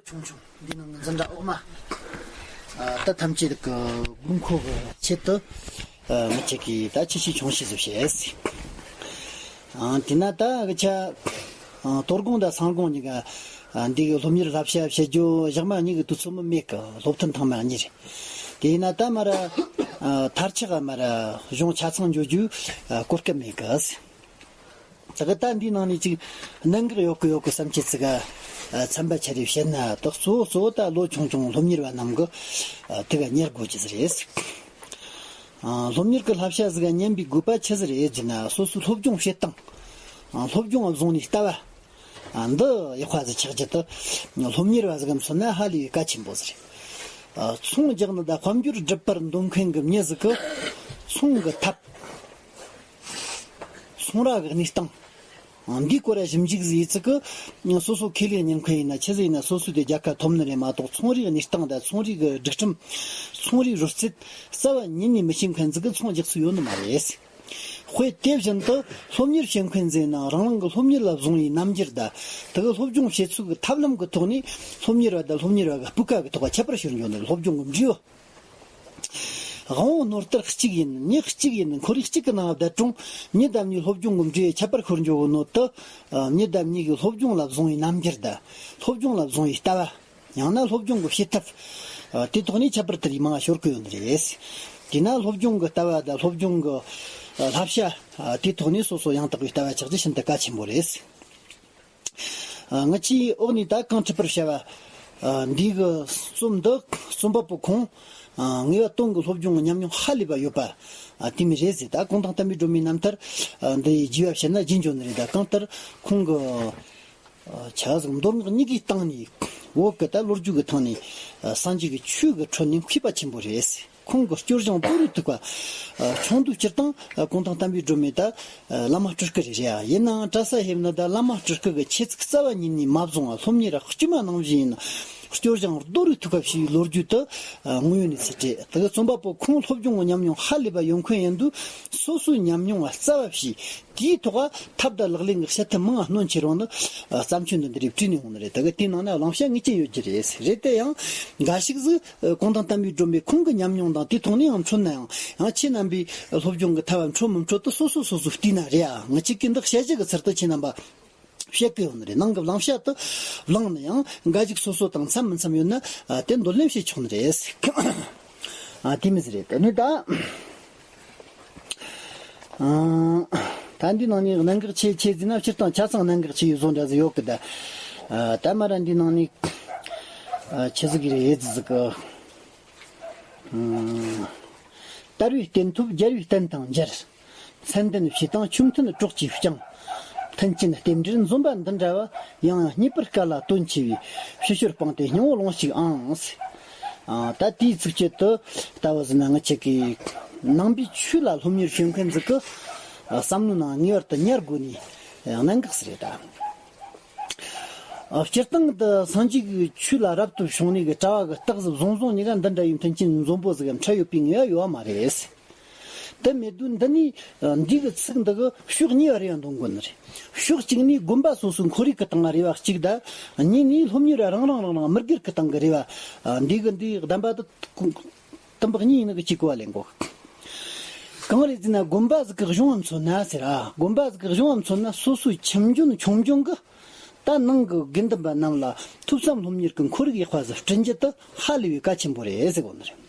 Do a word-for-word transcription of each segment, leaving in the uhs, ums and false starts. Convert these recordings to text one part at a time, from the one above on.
ཆུང་ཆུང་འདི་ནང་གི་འཛིན་གྲྭ་འོག་མ། ཨ། ད་ཐམས་ཅད་ཀྱི་དགོས་མཁོ་གི་ཆེད་དུ། ཨ། ང་ཅག་གིས་ད་ཆེ་ཆེ་ཆུང་ཆུང་ཟིག་བཤད། ཨ། དེས་ན་ད་གི་ཆ། ཨ། དོ་དགོང་དང་སང་དགོང་གཉིས་ཀ། ཨ། འདི་གི་སློབ་གཉེར་བསླབ་བྱ་བྱེད་རྒྱུ་ཞག་མ་གཉིས་ཀྱི་དུས་ཚོད་མི་མེད་གི། སློབ་ཐུན་ཐེངས་མ་གཉིས་རེད། དེས་ན་ད་མ་ར། ཨ། མཐར་ཆགས་མ་ར་གཞུང་ཆ་ཚང་འཇོག་རྒྱུ། ཨ། གོ་སྐབས་མེད་གི། ད་གི་ད་འདིའི་ནང་ནས་ཅིག་གནད་འགག་ཡོད་གི་ཡོད་གི་བསམ་ཁྱེད་ཚིག་ག་ཚན་པ་ཆ་རེ་བཤད་ན། ད་གཙོ་བོ་གཙོ་བོ་ད་ལོ་ཆུང་ཆུང་སློབ་གཉེར་བ་རྣམས་གི་དེ་ག་གཉེར་དགོས་ཀྱི་ཟིག་རེད། ཨ། སློབ་གཉེར་གི་བསླབ་བྱ་ཟིག་ག་ཉན་པའི་དགོས་པ་ཆི་ཟིག་རེད་ཟེར་ན། སོ་སོའི་སློབ་སྦྱོང་བྱེད་སྟངས། ཨ། སློབ་སྦྱོང་བཟུང་ནས་ལྟ་བ། ཨ། འདི་ཡག་པ་ཟིག་ཆགས་རྒྱུ་དེ་སློབ་གཉེར་བ་ཟིག་ག་མཚོན་ན་ཧ་ལས་པའི་གལ་ཆེན་པོ་ཟིག་རེད། ཨ། ཚོང་རྒྱག་ནི་དང་དཔལ་འབྱོར་སྒྲུབ་པར་འདོད་མཁན་གི་མྱི་ཟིག་གི་ཚོང་གི་ཐབས། ཚོང་ར་གི་གནས་སྟངས། ཨ། འདིའི་སྐོར་ཞིབ་འཇུག་ཟིག་ཡེད་ཚུལ་གི། སོ་སོ་ཁེ་ལས་གཉེར་མཁན་ཡིན་ན་ཆི་ཟིག་ཡིན་ན། སོ་སོའི་དེ་རྒྱལ་ཁ་ཐོབ་ནི་རེད་མ་གཏོགས། ཚོང་རའི་གནས་སྟངས་དང་ཚོང་རའི་གི་སྒྲིག་ཁྲིམས། ཚོང་རའི་རོལ་རྩེད་རྩ་བ་ཉིད་ནས་མི་ཤེས་མཁན་ཟིག་གི་ཚོང་རྒྱག་ཚུལ་ཡོད་ནི་མ་རེད། དཔེ་དེ་བཞིན་དུ་སློབ་གཉེར་བྱེད་མཁན་ཟིག་ཡིན་ན་རང་རང་གི་སློབ་གཉེར་ལ་བཟུང་བའི་རྣམ་འགྱུར་དང་། དེ་གི་སློབ་སྦྱོང་བྱེད་ཚུལ་གི་ཐབས་ལམ་གི་ཐོག་ནས་སློབ་གཉེར་བ་དང་སློབ་གཉེར་བ་གི་སྤུས་ཀ་གི་ཐོག་ཁྱད་པར་ཤོར་འགྱོ་ནི་རེད། སློབ་སྦྱོང་གི་འབྲས་བུ། དབང་བོ་སྣོད་ལྟར་གཅིག་ཡིན། མྱི་གཅིག་ཡིན། ཁོར་ཡུག་གཅིག་གི་ནང་བསྡད་རུང་། མྱི་དང་མྱིའི་སློབ་སྦྱོང་གི་འབྲས་བུ་ཁྱད་པར་ཤོར་འགྱོ་གི་ནོ་དེ། ཨ། མྱི་དང་མྱི་གི་སློབ་སྦྱོང་ལ་བཟུང་བའི་རྣམ་འགྱུར་དང་། སློབ་སྦྱོང་ལ་བཟུང་བའི་ལྟ་བ། ཡང་ན་སློབ་སྦྱོང་གི་བྱེད་ཐབས། ཨ། དེའི་ཐོག་ནས་ཁྱད་པར་དེ་རིགས་མང་ང་ཤོར་གི་ཡོད་ནི་རེད། དེས་ན་སློབ་སྦྱོང་གི་ལྟ་བ་དང་སློབ་སྦྱོང་གི། ཨ། བསླབ་བྱ། ཨ། དེའི་ཐོག་ནས་སོ་སོ་ཡང་དག་པའི་ལྟ་བ་ཆགས་རྒྱུ་ཤིན་ཏུ་གལ་ཆེན་པོ་རེད། ཨ། ང་ཚོའི་འོག་ནས་ད་གང་འཕྲི་པར་བྱ་བ། ཨ། འདི་གི་རྩོམ་འདི་རྩོམ་པ་པོ་ཁོང་། ཨ། ངེས་པ་དོན་གྱི་སློབ་སྦྱོང་གི་ཉམས་མྱོང་ཧ་ལས་པ་ཡོད་པ། ཨ། དེ་མོ་རེད་ཟེར། ད་གུང་ཐང་བསྟན་པའི་སྒྲོན་མེའི་རྣམ་ཐར། ཨ། འདི་རྒྱས་པ་བཤད་ན་རྒྱས་འགྱོ་ནི་རེད། ད་གང་ལྟར་ཁོང་གི། ཨ། ཆ་ཟིག་མདོ་སྔགས་གཉིས་ཀའི་སྟེང་ནས། བོད་ཀྱི་ད་ལོ་རྒྱུས་ཀྱི་ཐོག་ནས། ཨ། སངས་རྒྱས་ཀྱི་ཆོས་ཀྱི་ཁྲོད་ནས་མཁས་པ་ཆེན་པོ་རེད། ཁོང་གི་སྐྱོར་སྦྱངས་རྡོ་རུས་ཐུག་པ། ཨ། ཆུང་དུས་སྤྱིར་བཏང་། ཨ། གུང་ཐང་བསྟན་པའི་སྒྲོན་མེ་ད། ཨ། བླ་མ་སྤྲུལ་སྐུ་རེ་རེད། ཨ། ཡིན་ནའང་གྲྭ་ས་ཕེབས་ནི་ད་བླ་མ་སྤྲུལ་སྐུ་གི་ཆོས་ཚིག་རྩ་བ་ཉིད་ནས་མ་བཟུང་བ། སློབ་གཉེར་དཀྱུས་མ་ནང་བཞིན་ཡིན། སྐྱོར་སྦྱངས་རྡོ་རུས་ཐུག་པ་ཞེས་པའི་ལོ་རྒྱུས་དེ། ཨ། དངོས་ཡོད་གནས་ཚུལ་རེད། དེ་གི་རྩོམ་པ་པོ་ཁོང་སློབ་སྦྱོང་གི་ཉམས་མྱོང་ཧ་ལས་པ་ཡོད་མཁན་ཡིན་དུས། སོ་སོའི་ཉམས་མྱོང་ལ་རྩ་བ་བྱས། དེའི་ཐོག་ཐབས་དང་ལག་ལེན་གྱི་བྱེད་ཐབས་མང་ང་སྣོན་ཆེ་རུང་ནི། ཨ། བརྩམས་ཆོས་འདི་འདི་རིགས་བྲིས་ནས་འོང་ནི་རེད། དེ་གི་དེའི་ནང་ན་བླང་བྱ་ངེས་ཅན་ཡོད་རྒྱུ་རེད། རེད་དེ་ཡང་འགའ་ཞིག་ཟིག། ཨ། གུང་ཐང་བསྟན་པའི་སྒྲོན་མེ་ཁོང་གི་ཉམས་མྱོང་དང་དེའི་ཐོག་ནས་ཡང་འཕྲོད་ན་ཡང་། ཡང་ཁྱེད་རྣམ་པའི་སློབ་སྦྱོང་གི་ཐབས་འཕྲོད་མི་འཕྲོད་དེ་སོ་སོ་སོ་སོས་བལྟས་ན་རེད། ཨ། ང་གཅིག་གིས་འདི་བཤད་གཞི་གི་ཚུལ་དུ་ཁྱེད་རྣམ་པ་བཤད་གི་ཡོད་ནི་རེད། ནང་གི་བླང་བྱ་དེ་བླངས་ན་ཡང་འགའ་ཞིག་སོ་སོ་དང་འཚམ་མི་འཚམ་ཡོད་ན། ཨ། དེ་འདོར་ལེན་བྱེད་ཆོག་ནི་རེད། ཨ། དེ་མོ་ཟིག་རེད། དེ་ནས་ད། ཨ། ད་འདི་ནང་ནས་གནད་འགག་ཆེ་ཆེ་ཟེར་ན། སྤྱིར་བཏང་ཆ་ཚང་གནད་འགག་ཆེ་བའི་བཟོ་འདྲ་ཟིག་ཡོད་གི། ད། ཨ། ད་མ་ར་འདི་ནང་ནས། ཨ། ཆི་ཟིག་རེད་ཟིག་གི། ཨ། དར་བའི་རྟེན་ཐོབ་རྒྱལ་བའི་བསྟན་དང་མཇལ། མཚན་ལྡན་བྱེད་དང་ཆོས་མཐུན་གྲོགས་ཀྱིས་བསྐྱངས། མཐུན་རྐྱེན་རྟེན་འབྲེལ་འཛོམས་པ་འདི་འདྲ་བ། ཡང་སྙེད་པར་དཀའ་ལ་དོན་ཆེ་བའི། ཕྱི་ཞོར་སྤངས་ཏེ་སྙིང་པོ་ལོངས་ཤིག་ཨང་། ཨ། ད་དེའི་ཚིགས་བཅད་དེ་ལྟ་བུ་ཟིན་ན། ང་ཅག་གི་ནང་པའི་ཆོས་ལ་སློབ་གཉེར་བྱེད་མཁན་ཟིག་གི་བསམ་བློའི་ནང་ངེས་པར་དུ་ཉར་དགོས་ནི་གནད་འགག་ཟིག་རེད་ད། ཨ། སྤྱིར་བཏང་དུ་སངས་རྒྱས་ཀྱི་ཆོས་ལ་རབ་ཏུ་བྱུང་ནས་གི་གྲྭ་བ་གི་རྟགས་ཟིག་བཟུང་བཟུང་ནས་ག་འདི་འདྲ་ཡི་མཐུན་རྐྱེན་འཛོམས་པོ་ཟིག་ག་འཕྲད་ཡོད་པའི་ངེས་པ་ཡོད་པ་མ་རེད། དེ་མེད་དུས་འདི་ནས། ཨ། འདི་གི་ཚིག་འདི་གི་ཕྱོགས་གཉིས་པ་རེ་བ་འདོན་དགོས་ནི་རེད། ཕྱོགས་གཅིག་ནས་དགོན་པ་སོ་སོའི་ཁོར་ཡུག་གི་སྟེང་ང་རེ་བ་གཅིག་དང་། གཉིས་ནས་སློབ་གཉེར་རང་རང་རང་རང་མི་སྒེར་གི་སྟེང་གི་རེ་བ། ཨ། འདི་གི་འདི་གདམས་པ་དེ་དུམ་བུ་གཉིས་ཡིན་ནི་གི་གཅིག་གོ་བ་ལེན་དགོས། གང་རེད་ཟེར་ན། དགོན་པ་ཟིག་གི་གཞུང་ང་མཚོན་ན་ཟེར། ཨ། དགོན་པ་ཟིག་གི་གཞུང་ང་མཚོན་ན། སོ་སོའི་ཁྱིམ་རྒྱུན་ཆུང་ཆུང་གི་ད་ནང་གི་དགེ་འདུན་པ་རྣམས་ལ་ཐོས་བསམ་སློབ་གཉེར་གྱི་ཁོར་ཡུག་ཡག་པ་ཟིག་བསྐྲུན་རྒྱུ་དེ་ཧ་ལས་པའི་གལ་ཆེན་པོ་རེད་ཟེར་གོ་ནི་རེད།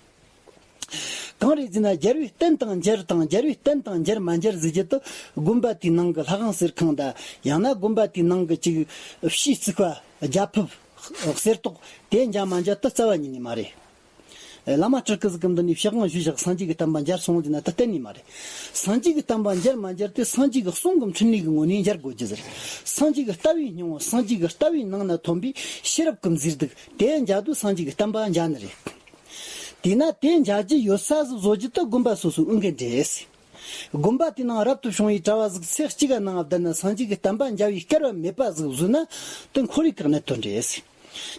གང་རེད་ཟེར་ན། རྒྱལ་བའི་བསྟན་དང་མཇལ་དང་། རྒྱལ་བའི་བསྟན་དང་མཇལ་མ་མཇལ་ཟེར་རྒྱུ་དེ། དགོན་པ་དེའི་ནང་གི་ལྷ་ཁང་གསེར་ཁང་དང་། ཡང་ན་དགོན་པ་དེའི་ནང་གི་ཅིག་ཕྱིའི་རྩིག་པ་རྒྱ་ཕིབས་གསེར་ཏོག་དེ་མཇལ་མ་མཇལ་དེ་རྩ་བ་ཉིད་ནས་མ་རེད། བླ་མ་སྤྲུལ་སྐུ་ཟིག་གིས་འདི་ནས་ཕྱག་དབང་ཞུས་བཞག་སངས་རྒྱས་ཀྱི་བསྟན་པ་མཇལ་སོང་ཟེར་ན། དེ་གཏན་ནས་མ་རེད། སངས་རྒྱས་ཀྱི་བསྟན་པ་མཇལ་མ་མཇལ་དེ་སངས་རྒྱས་ཀྱི་གསུང་གི་འཕྲིན་ལས་ཀྱི་ངོས་ནས་མཇལ་དགོས་རྒྱུ་ཟེར། སངས་རྒྱས་ཀྱི་ལྟ་བའི་སྙིང་པོ། སངས་རྒྱས་ཀྱི་ལྟ་བའི་ནང་ན་ཐོན་པའི་ཤེས་རབ་ཀྱི་མཛེས་སྡུག་དེ་མཇལ་དུས་སངས་རྒྱས་ཀྱི་བསྟན་པ་མཇལ་ནི་རེད། དེས་ན་དེ་མཇལ་རྒྱུ་ཡོད་ས་ཟིག་བཟོ་རྒྱུ་དེ་དགོན་པ་སོ་སོའི་འོས་འགན་རེད། དགོན་པ་དེའི་ནང་རབ་ཏུ་བྱུང་བའི་གྲྭ་བ་ཟིག་ཚེ་གཅིག་ག་ནང་བསྡད་ན་སངས་རྒྱས་ཀྱི་བསྟན་པ་མཇལ་བའི་སྐལ་བ་མེད་པ་ཟིག་བཟོས་ན། དེ་ཁོར་ཡུག་གི་གནད་དོན་རེད།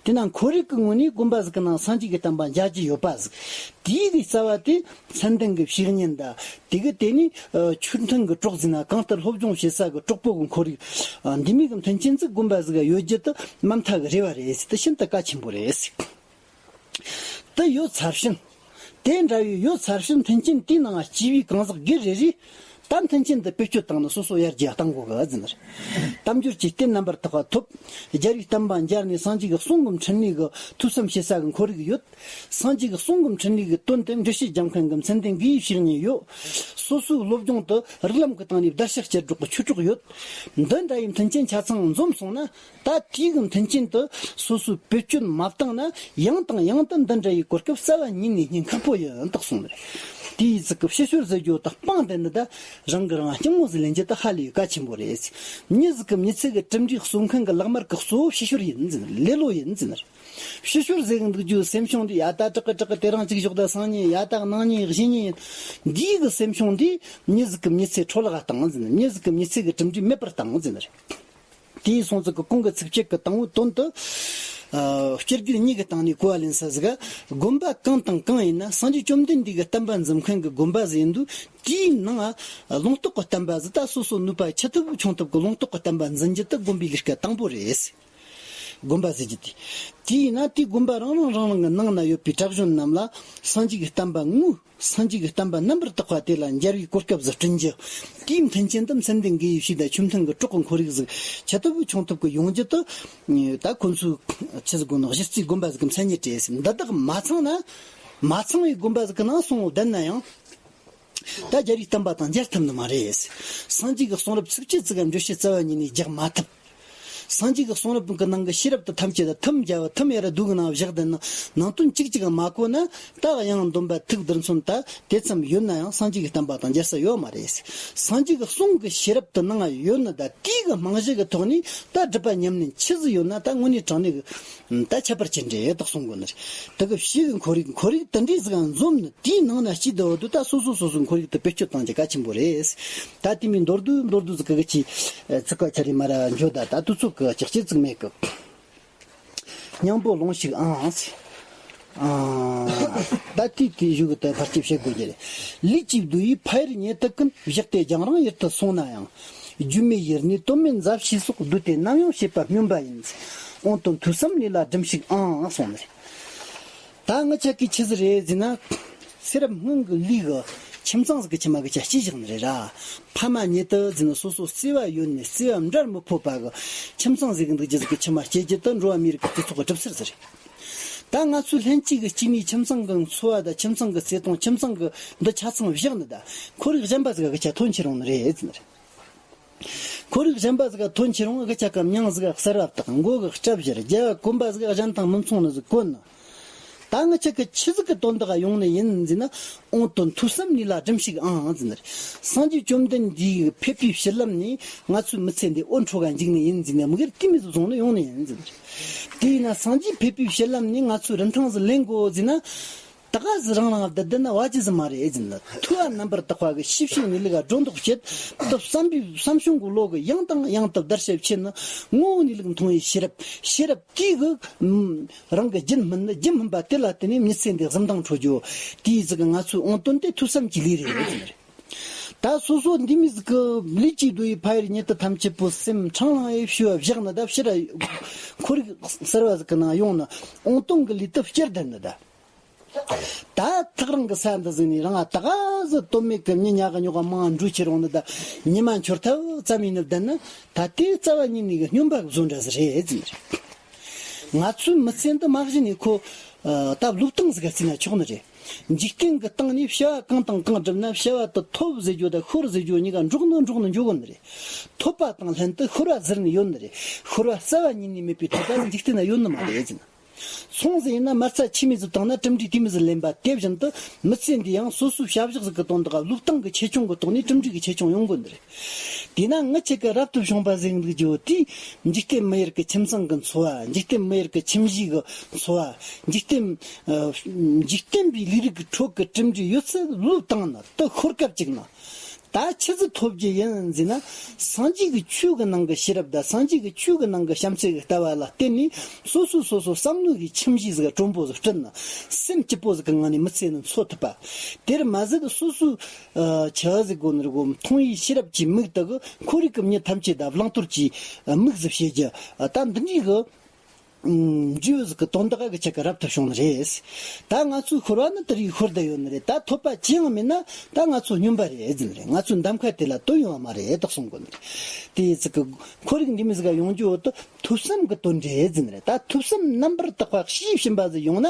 དེས་ན་ཁོར་ཡུག་གི་ངོས་ནས་དགོན་པ་ཟིག་གི་ནང་སངས་རྒྱས་ཀྱི་བསྟན་པ་མཇལ་རྒྱུ་ཡོད་པ་ཟིག་དེའི་གི་རྩ་བ་དེ་མཚན་ལྡན་གྱི་བཤེས་གཉེན་དང་། དེ་གི་དེ་ནས་ཆོས་མཐུན་གྱི་གྲོགས་ཟེར་ན། གང་ལྟར་སློབ་སྦྱོང་བྱེད་ས་གི་གྲོགས་པོ་གི་ཁོར་ཡུག་འདི་མོ་གི་མཐུན་རྐྱེན་ཟིག་དགོན་པ་ཟིག་ག་ཡོད་རྒྱུ་དེ་མ་མཐའ་གི་རེ་བ་རེད་ཟེར། དེ་ཤིན་ཏུ་གལ་ཆེན་པོ་རེད་ཟེར། དེ་ཡོད་ཚར་ཕྱིན། དེ་འདྲ་བའི་ཡོད་ཚར་ཕྱིན་མཐུན་རྐྱེན་དེའི་ནང་སྐྱེས་པའི་གང་ཟག་སྒེར་རེ་རེས་ད་མཐུན་རྐྱེན་དེ་བེད་སྤྱོད་བཏང་ནས་སོ་སོ་ཡར་རྒྱས་གཏང་དགོས་གི་ཟེར་ནི་རེད། དལ་འབྱོར་གྱི་རྟེན་རྣམ་པར་དག་པ་ཐོབ། རྒྱལ་བའི་བསྟན་པ་མཇལ་ནས་སངས་རྒྱས་ཀྱི་གསུང་གི་འཕྲིན་ལས་ཀྱི་ཐོས་བསམ་བྱེད་ས་གི་ཁོར་ཡུག་ཡོད། སངས་རྒྱས་ཀྱི་གསུང་གི་འཕྲིན་ལས་ཀྱི་དོན་དེ་འགྲེལ་བཤད་རྒྱབ་མཁན་གྱི་མཚན་ལྡན་དགེ་བའི་བཤེས་གཉེན་ཡོད། སོ་སོའི་སློབ་སྦྱོང་དེ་རིགས་ལམ་གྱི་སྟེང་ནས་བརྡར་ཤ་བཅད་འགྲོ་གི་ཆོས་གྲོགས་ཡོད། འདི་འདྲ་ཡི་མཐུན་རྐྱེན་ཆ་ཚང་འཛོམས་སོང་ན། ད་དེའི་གི་མཐུན་རྐྱེན་དེ་སོ་སོས་བེད་སྤྱོད་མ་བཏང་ན། ཡང་དང་ཡང་དུ་འདི་འདྲ་ཡི་གོ་སྐབས་རྩ་བ་ཉིད་ནས་རྙེད་ཁག་པོ་ཡིན་དག་གསུངས་ནས། དེའི་ཟིག་གི་ཕྱི་བཤོལ་ཟེར་རྒྱུ་དག་སྤང་དེ་ནི་ད་རང་གི་རང་སྐྱིད་མོ་ཟིག་ལེན་རྒྱུ་དེ་ཧ་ལས་གལ་ཆེན་པོ་རེད། མྱི་ཟིག་གི་མྱི་ཚེ་གི་གྲུབ་འབྲས་སོན་མཁན་གི་ལག་དམར་གི་གཙོ་བོ་ཕྱི་བཤོལ་ཡིན་ཟེར། ལེ་ལོ་ཡིན་ཟེར། ཕྱི་བཤོལ་ཟེར་གི་འདུག་རྒྱུ་སེམས་བྱུང་འདི་ཡ་ད་དྲག་གི་དྲག་གི་དེ་རིང་གཅིག་ཞོག་ད་སང་ཉིན་ཡ་ད་གནངས་ཉིན་གཞེས་ཉིན་ཡིན། འདིའི་གི་སེམས་བྱུང་འདི་མྱི་ཟིག་གི་མྱི་ཚེ་འཕྲོ་བརླག་བཏང་ཟེར། མྱི་ཟིག་གི་མྱི་ཚེ་གི་གྲུབ་འབྲས་མེད་པར་བཏང་ཟེར་ནི་རེད། དེའི་སོང་ཙིག་གི་གོང་གི་ཚིགས་བཅད་ཀྱི་དང་པོའི་དོན་དུ། ཨ། སྤྱི་སྒེར་གཉིས་ཀྱི་སྟེང་ནས་གོ་བ་ལེན་ས་ཟིག་ག་དགོན་པ་གང་དང་གང་ཡིན་ན་སངས་རྒྱས་བཅོམ་ལྡན་འདས་ཀྱི་བསྟན་པ་འཛིན་མཁན་གྱི་དགོན་པ་ཟིག་ཡིན་དུས། དེའི་ནང་ལུང་རྟོགས་ཀྱི་བསྟན་པ་ཟིག་ད་སོ་སོ་ནུས་པ་ཆེ་ཐུབ་ཆུང་ཐུབ་ཀྱི་ལུང་རྟོགས་ཀྱི་བསྟན་པ་འཛིན་རྒྱུ་དེ་དགོན་པའི་ལས་ཀ་དང་པོ་རེད། དགོན་པ་ཟེར་རྒྱུ་དེ། དེ་ཡིན་ན་དེའི་དགོན་པ་རང་རང་རང་རང་གི་ནང་ན་ཡོད་པའི་གྲྭ་གཞོན་རྣམས་ལ་སངས་རྒྱས་ཀྱི་བསྟན་པ་དངོས། སངས་རྒྱས་ཀྱི་བསྟན་པ་རྣམ་པར་དག་པ་དེ་ལ་མཇལ་བའི་གོ་སྐབས་ཟིག་བསྐྲུན་རྒྱུ། དེའི་མཐུན་རྐྱེན་དུ་མཚན་ལྡན་དགེ་བའི་བཤེས་དང་ཆོས་མཐུན་གྱི་གྲོགས་ཀྱི་ཁོར་ཡུག་ཟིག་ཆེ་ཐུབ་ཆུང་ཐུབ་ཀྱི་ཡོང་རྒྱུ་དེ། ད་ཁོ་ཚོས་ཆི་ཟིག་དགོས་ན་གཞི་རྩའི་དགོན་པ་ཟིག་གི་མཚན་ཉིད་སྤྲད་ཟིན། འདི་དག་མ་ཚང་ན། མ་ཚང་བའི་དགོན་པ་ཟིག་གི་ནང་སོང་བསྡད་ན་ཡང་། ད་རྒྱལ་བའི་བསྟན་པ་དང་མཇལ་ཐུབ་ནི་མ་རེད། སངས་རྒྱས་ཀྱི་གསུང་རབ་ཚིགས་བཅད་ཙམ་ག་འགྲེལ་བཤད་རྩ་བ་ཉིད་ནས་རྒྱག་མ་ཐུབ། སངས་རྒྱས་ཀྱི་གསུང་རབ་ཀྱི་ནང་གི་ཤེས་རབ་དེ་ཐམས་ཅད་དེ་ཐུམ་རྒྱལ་བ་ཐུམ་ཡ་ར་རྡོ་གི་ནང་བཞག་བསྡད་ན། ནང་དོན་གཅིག་གཅིག་མ་གོ་ན། ད་གཡང་འདོན་པ་ཐུགས་རྡུལ་ཚོན་ད་དེ་ཙམ་ཡོད་ན་ཡང་སངས་རྒྱས་ཀྱི་བསྟན་པ་དང་མཇལ་ས་ཡོད་མ་རེད། སངས་རྒྱས་ཀྱི་གསུང་གི་ཤེས་རབ་དེ་ནང་ཡོད་ན། ད་དེའི་གི་རྨང་གཞི་གི་ཐོག་ནས་ད་སྒྲུབ་པ་ཉམས་ལེན་ཆི་ཟིག་ཡོད་ན། ད་དངོས་གནས་དྲང་གནས་གི་ད་ཁྱད་པར་ཅན་རེད་དག་གསུང་དགོས་ནི་རེད། དེ་གི་ཕྱིའི་གི་ཁོར་ཡུག་ཁོར་ཡུག་དེ་འདྲའི་ཟིག་འཛོམས་ནི། དེའི་ནང་ན་སྐྱིད་དུ་འོ་དུ་ད་སོ་སོ་སོ་སོའི་ཁོར་ཡུག་དེ་བེད་སྤྱོད་གཏང་རྒྱུ་གལ་ཆེན་པོ་རེད། ད་དེ་མིན་མདོར་བསྡུས་མདོར་བསྡུས་ཟིག་གི་ཅི་ཚིག་ག་ཆ་རེ་མ་ར་འཇོ། ད་ད་དུས་ཚོད་གི་ཅིག་ཅིག་ཙིག་མེད་གི། སྙིང་པོ་ལོངས་ཤིག་ཨང་། ཨང་། ད་དེ་དེ་བཞུགས་ད་ཕར་སྐྱེ་བྱེད་དགོས་རྒྱུ་རེད། ལུས་ཀྱི་རྡོ་ཡིས་ཕ་ཡུལ་ཉེ་དུ་ཀུན། བཞག་སྟེ་རྒྱང་རིང་ཡུལ་དུ་སོང་ན་ཡང་། སྒྱུ་མའི་ཡུལ་ནས་དོན་མེད་མཛའ་བཤེས་སོགས། བསྡུས་ཏེ་ནམ་ཡང་བྱེད་པ་སྨྱོན་པ་ཡིན། འོང་དོན་ཐོས་བསམ་ལས་ལ་སྒྲིམས་ཤིག་ཨང་གསུངས་ནས། ད་ང་ཅག་གིས་ཆི་ཟིག་རེད་ཟེར་ན། ཚེ་རབས་སྔོན་གྱི་ལུས་ཀྱི་ཁྱིམ་ཚང་ཟིག་གི་ཁྱིམ་མ་གི་ཆ་སྐྱེས་བཞག་ནི་རེད་ར། ཕ་མ་ཉེ་དུ་ཟེར་ན་སོ་སོ་བརྩེ་བ་ཡོད་ནས་བརྩེ་བ་འབྲལ་མི་ཕོད་པ་གི་ཁྱིམ་ཚང་ཟིག་གི་འདུག་རྒྱུ་ཟིག་གི་ཁྱིམ་མ་སྐྱེས་རྒྱུ་དེ་འགྲོ་བ་མིའི་རིགས་ཀྱི་སྤྱི་ཚོགས་ཀྱི་གྲུབ་ཚུལ་ཟིག་རེད། ད་ང་ཚོའི་ལྷན་སྐྱེས་ཀྱི་སྐྱེས་མའི་ཁྱིམ་ཚང་གི་འཚོ་བ་དང་ཁྱིམ་ཚང་གི་བརྩེ་དུང་ཁྱིམ་ཚང་གི་འདི་ཆ་ཚང་བཞག་ནི། ད་ཁོར་ཡུག་གཞན་པ་ཟིག་གི་ཆ་ཐོན་ཁྱེར་འོང་ནི་རེད་ཟེར་ནི་རེད། ཁོར་ཡུག་གཞན་པ་ཟིག་ག་ཐོན་ཁྱེར་འོང་། གི་ཆ་ག་མྱིང་ཟིག་ག་གསར་བ་བཏགས། མགོ་གི་སྐྲ་བཞར། རྒྱབ་བ་གོན་པ་ཟིག་ག་གཞན་དང་མི་མཚུངས་ནི་ཟིག་གོན་ནི། ད་ང་ཆ་གི་ཆི་ཟིག་གི་དོན་དག་ཡོང་ནི་ཡིན་ཟེར་ན། འོང་དོན་ཐོས་བསམ་ལས་ལ་སྒྲིམས་ཤིག་ཨང་ཟེར་ནི་རེད། སངས་རྒྱས་བཅོམ་ལྡན་འདས་ཀྱི་ཕེབས་པའི་ཕྱིར་ལམ་ནས་ང་ཚོའི་མི་ཚེ་འདི་འོད་འཕྲོ་ག་འཇིག་ནི་ཡིན་ཟེར་ནས། མི་སྒེར་དེ་མི་ཟིག་བཟུང་ནི་ཡོང་ནི་ཡིན་ཟེར་ནི་རེད། དེས་ན་སངས་རྒྱས་ཕེབས་པའི་ཕྱིར་ལམ་ནས་ང་ཚོའི་རིན་ཐང་ཟིག་ལེན་དགོས་ཟེར་ན། ད་ག་ཟི་རང་རང་བསྡད་བསྡད་ན་བ་ཅི་ཟི་མ་རེད་ཨེ་ཟིན་ལ། ཐུ་བ་རྣམ་པར་དག་པ་གི་ཤེས་བྱའི་གནས་ལུགས་སྒྲོ་འདོགས་བཅད་དུ་བསམ་པའི་བསམ་བྱུང་གི་བློ་གི་ཡང་དང་ཡང་དུ་བརྡར་ཤ་བཅད་ནི། ངོ་བོ་གནས་ལུགས་མཐོང་བའི་ཤེས་རབ། ཤེས་རབ་དེ་གི་རང་གི་རྒྱུན་སྨིན་ནི། རྒྱུན་སྨིན་པ་དེ་ལ་བརྟེན་ནས་མྱི་ཚེ་འདི་གཟི་མདངས་འཕྲོ་རྒྱུ། དེའི་ཟིག་གི་ང་ཚོའི་འོང་དོན་དེ་ཐོས་བསམ་གྱི་ལས་རེད་ཨེ་ཟིན་རེད། ད་སོ་སོ་འདི་མི་ཟིག་གི་ལུས་ཀྱི་རྡོ་ཡི་ཕ་ཡུལ་ཉིད་དུ་ཐམས་ཅད་པོ་སེམས་འཕྲང་ལང་ཡེ་ཞུ་བ་བཞག་ནི། ད་ཕྱིར་ཁོར་ཡུག་གསར་བ་ཟིག་གི་ནང་ཡོང་ནི། འོང་དོན་གི་ལུས་དུ་བསྐྱུར་བསྡད་ནི་ད། ད་ཐག་རིང་གི་ས་འདི་ཟིག་ནས་རང་ང་ད་ག་ཟི་དོན་མེད་གི་མྱི་ཉག་གི་ཉོག་ག་མང་འགྲོ་ཁྱེར་འོང་ནི། ད་ཉི་མ་འཆོར་ཐབས་ཙམ་ཡིན་ནི་བསྡད་ན། ད་དེ་རྩ་བ་ཉིད་ནས་གི་སྨྱོན་པ་གི་བཟོ་འདྲ་ཟིག་རེད་ཟེར་ནི་རེད། ང་ཚོའི་མི་ཚེ་འདི་མ་གཞི་ནས་ཁོ་ད་བློས་བཏང་ཟིག་ག་བརྩིས་ན་ཆོག་ནི་རེད། འཇིག་རྟེན་གི་སྟེང་ནས་བྱ་བ་གང་དང་གང་བསྒྲུབས་ན། བྱ་བ་དེ་ཐོབ་ཟེར་རྒྱུ་དང་ཤོར་ཟེར་རྒྱུ་གཉིས་ཀ་འགྲོགས་ནི་འགྲོགས་ནི་འགྱོ་གོ་ནི་རེད། ཐོབ་པ་དང་ལྷན་དུ་ཤོར་བ་ཟེར་ནི་ཡོད་ནི་རེད། ཤོར་བ་རྩ་བ་ཉིད་ནས་མེད་པའི་ཐོབ་པ་འཇིག་རྟེན་ན་ཡོད་ནི་མ་རེད་ཟེར་ན། ཚོང་ཟིག་ཡིན་ན་མ་རྩ་ཆི་མོ་ཟིག་བཏང་ན་གྲུབ་འབྲས་དེ་མོ་ཟིག་ལེན་པ་དེ་བཞིན་དུ། མི་ཚེ་འདི་ཡང་སོ་སོའི་བྱ་བཞག་ཟིག་གི་དོན་དག་བློས་བཏང་གི་ཆེ་ཆུང་གི་ཐོག་ནས་གྲུབ་འབྲས་ཀྱི་ཆེ་ཆུང་ཡོང་དགོས་ནི་རེད། དེས་ན་ང་ཆེ་གི་རབ་ཏུ་བྱུང་བ་ཟེར་འདུག་རྒྱུ་དེ། འཇིག་རྟེན་མི་ཡུལ་གྱི་ཁྱིམ་ཚང་གི་འཚོ་བ། འཇིག་རྟེན་མི་ཡུལ་གྱི་ཁྱིམ་གཞིས་ཀྱི་འཚོ་བ། འཇིག་རྟེན། འཇིག་རྟེན་པའི་ལས་རིགས་ཀྱི་ཁྲོད་ཀྱི་གྲུབ་འབྲས་ཡོད་ཚད་བློས་བཏང་ན། དེ་ཤོར་སྐབས་ཅིག་ན། ད་ཆི་ཟིག་ཐོབ་རྒྱུ་ཡིན་ཟེར་ན། སངས་རྒྱས་ཀྱི་ཆོས་ཀྱི་ནང་གི་ཤེས་རབ་དང་སངས་རྒྱས་ཀྱི་ཆོས་ཀྱི་ནང་གི་བྱམས་བརྩེ་གི་ལྟ་བ་ལ་བརྟེན་ནས། སོ་སོ་སོ་སོ་བསམ་བློ་གི་ཁྱིམ་གཞིས་ཟིག་དྲོན་པོ་ཟིག་བསྐྲུན་ན། སེམས་སྐྱིད་པོ་ཟིག་གི་ངང་ནས་མི་ཚེ་ནི་འཚོ་ཐུབ་པ། དེར་མ་ཟད་སོ་སོའི་ཆི་ཟིག་གོ་ནི་རེད་གོ། མཐོང་བའི་ཤེས་རབ་ཀྱི་མིག་དག་གིས་ཁོར་ཡུག་གི་མྱི་ཐམས་ཅད་དང་བླང་དོར་གྱི་མིག་ཟིག་བྱེད་རྒྱུ། ད་འདི་འདྲའི་གི་འབྲས་བུ་ཟིག་གི་དོན་དག་གི་ཆེད་ཀྱི་རབ་ཏུ་བྱུང་ནི་རེད། ད་ང་ཚོའི་ཤོར་བ་ནི་དེ་རིགས་ཤོར་བསྡད་ཡོད་ནི་རེད། ད་ཐོབ་པ་ཅི་ཡང་མེད་ན་ད་ང་ཚོ་སྨྱོན་པ་རེད་ཟེར་ནི་རེད། ང་ཚོའི་གདམ་ཁ་དེ་ལ་དོན་ཡོང་བ་མ་རེད་ད་གསུང་གོ་ནི་རེད། དེ་ཟིག་གི་ཁོར་ཡུག་འདི་མོ་ཟིག་ག་ཡོང་རྒྱུ་བོ་དེ་ཐོས་བསམ་གི་དོན་རེད་ཟེར་ནི་རེད། ད་ཐོས་བསམ་རྣམ་པར་དག་པ་དཔྱིས་ཕྱིན་པ་ཟིག་ཡོང་ན།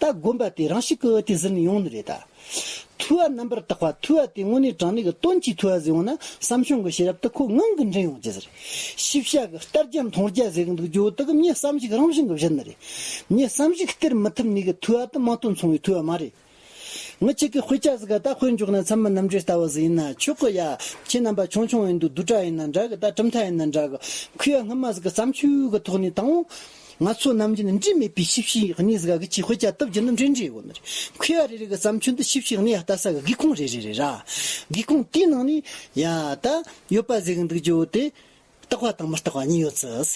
ད་དགོན་པ་དེ་རང་ཤུགས་གི་དེ་ཟིན་ནི་ཡོང་ནི་རེད་ད། ཐོས་པ་རྣམ་པར་དག་པ། ཐོས་པ་དེ་དངོས་གནས་དྲང་གནས་ཀྱི་དོན་གྱི་ཐོས་པ་ཟིག་ཡོང་ན། བསམ་བྱུང་གི་ཤེས་རབ་དེ་ཁོ་ངང་གིས་འདྲེན་ཡོང་རྒྱུ་ཟེར། ཤེས་བྱ་གི་ལྟ་རྒྱ་མཐོང་རྒྱ་ཟེར་གི་འདུག་རྒྱུ་དག་མྱི་བསམ་གཞིག་རང་བཞིན་གྱིས་བཞེངས་ནི་རེད། མྱི་བསམ་གཞིག་སྟེར་མི་ཐུབ་ནི་གི་ཐོས་པ་དེ་མིང་དོན་མཚུངས་པའི་ཐོས་པ་མ་རེད། ངི་ཆ་གི་དཔེ་ཆ་ཟིག་ག་ད་དཔེ་འཇོག་ན་ཚད་མ་རྣམ་འགྲེལ་ལྟ་བུ་ཟིག་ཡིན་ན་ཆོག་གི་ཡ། ཁྱེད་རྣམ་པ་ཆུང་ཆུང་ཡིན་དུས་བསྡུས་གྲྭ་ཡིན་ན་འདྲ་གི། ད་གྲུབ་མཐའ་ཡིན་ན་འདྲ་གི། མཁས་པ་སྔ་མ་ཟིག་གི་བརྩམས་ཆོས་གི་ཐོག་ནས་དང་པོ། ང་ཚོ་ནམ་རྒྱུན་འབྲེལ་མེད་པའི་ཤེས་བྱའི་གནས་ཟིག་ག་གི་ཆེ་དཔེ་ཆ་བཏབ་རྒྱུ་ནི་འདྲེ་འདྲེ་ཡོད་ནི་རེད། མཁས་པ་རེ་རེ་གི་བརྩམས་ཆོས་འདི་ཤེས་བྱའི་གནས་ལ་ལྟ་ས་གི་སྒེའུ་ཁུང་རེ་རེ་རེད་ར། སྒེའུ་ཁུང་དེའི་ནང་ནས་ཡ་ད་ཡོད་པ་ཟིག་གི་འདུག་རྒྱུ་བོ་དེ། རྟག་པ་དང་མི་རྟག་པ་གཉིས་ཡོད་ཚུལ།